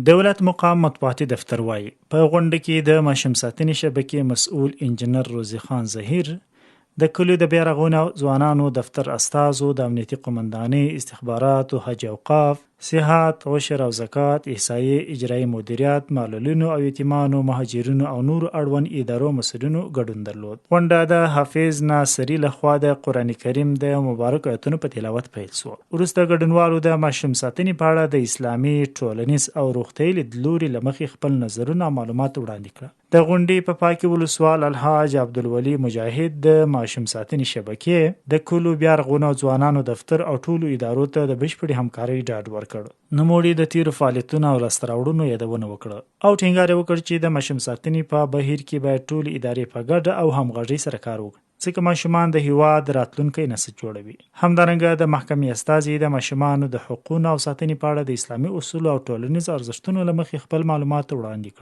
د ولایت مقام مطبوعاتي دفتر وايي، په غونډه کې د ماشوم ساتنې شبکې مسؤل انجنیر روزي خان زهیر، د کلیو د بیارغونې او ځوانانو دفتر استازو، د امنیتي قومندانۍ، استخباراتو، حج اوقاف، صحت، عشر او زکات، احصایې، اجرایي مدیریت، معلولینو او یتیمانو، مهاجرینو او نورو اړوند ادارو مسؤلینو ګډون درلود. غونډه د حافظ ناصري له خوا د قرآن کریم د مبارکو آیتونو په تلاوت پیل شوه. وروسته ګډونوالو د ماشوم ساتنې په اړه د اسلامي، ټولنیز او روغتیايي لیدلوري له مخې خپل نظرونه او معلومات وړاندې کړل. د غونډې په پای کې ولسوال الحاج عبدالولي مجاهد د ماشوم ساتنې شبکې، د کلو بیارغونو او ځوانانو دفتر او ټولو ادارو ته د بشپړې همکارۍ ډاډ ورکړ. نوموړي د تېرو فعالیتونو او لاسته راوړنو یادونه وکړه او ټینګار یې وکړ چې د ماشوم ساتنې په بهیر کې باید ټولې ادارې په ګډه او همغږۍ سره کار وکړي، ځکه ماشومان د هېواد راتلونکی نسل جوړوي. همدارنګه د محکمې استازي د ماشومانو د حقونو او ساتنې په اړه د اسلامي اصولو او ټولنیزو ارزښتونو له مخې خپل معلومات وړاندې کړل.